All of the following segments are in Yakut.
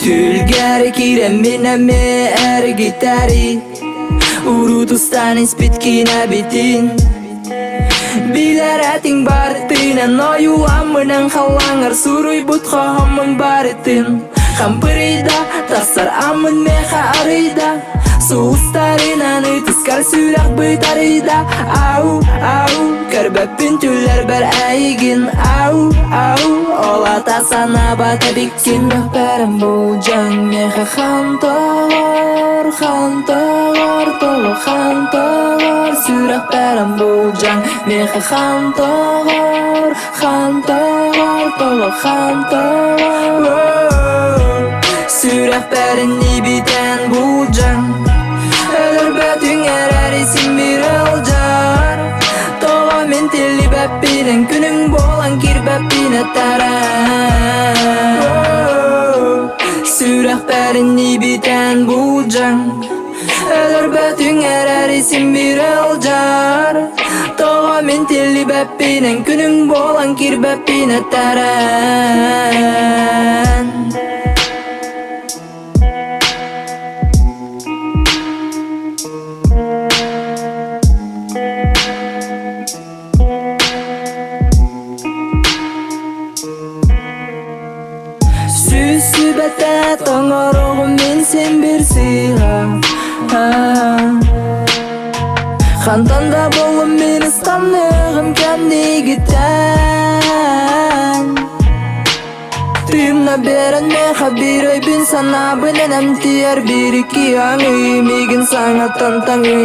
Түлгэр киирэммин эмиэ эргитэри Урут устан испит киинэбитин Билэр этиҥ барытынан ойууламмынан халлааҥҥар суруйбут хоһооммун барытын Хампырыйда, тахсар аммын миэхэ арыйда Сулустарынан ытыскар сүрэх бытарыйда Ау, ау, көрбөппүн түллэрбэр эйигин Ау, ау, ол ата санаабат эбиккин Сүрэхпэрим булдьаҥ миэхэ хан тоҕор, хан тоҕор, тоҕо хан тоҕор Сүрэхпэрим булдьаҥ миэхэ хан тоҕор, хан тоҕор, тоҕо хан тоҕор Сүрэхпэрин ибитэн булдьаҥ Өлөрбөтүҥ эрээри син биир ылдьар Тоҕо мин тиллибэппинэн күнүҥ буолан киирбэппин этэрэн Сүрэхпэрин ибитэн булдьаҥ Өлөрбөтүҥ эрээри син биир ылдьар Тоҕо мин тиллибэппинэн күнүҥ буолан киирбэппин этэрэн Сүүс сүбэтэ тоҥороҕум мин син бир сыыһа Хантан да буоллум мин ыстанныаҕым кэннигиттэн Тыынна биэрэн миэхэ биир өйбүн санаабын эмтиэр биир икки аҥыы миигин саҥаттан таҥыы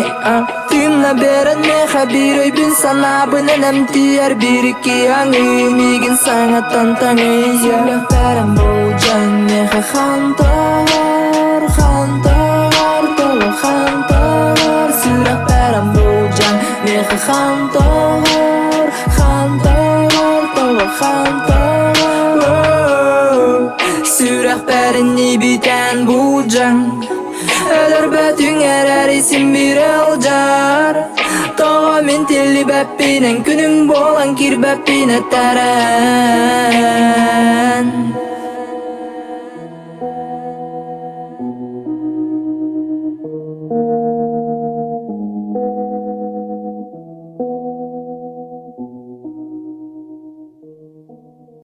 Тыынна биэрэн миэхэ биир өйбүн санаабын эмтиэр биир икки аҥыы миигин саҥаттан таҥыы Сүрэхтэрим булдьаҥ миэхэ хан тоҕор, хан тоҕор, тоҕо хан тоҕор Сүрэхтэрим булдьаҥ миэхэ хан тоҕор, хан тоҕор, тоҕо хан Сүрэхпэрин ибитэн булдьаҥ Өлөрбөтүҥ эрээри син биир ылдьар Тоҕо мин тиллибэппинэн күнүҥ буолан киирбэппин этэрэн.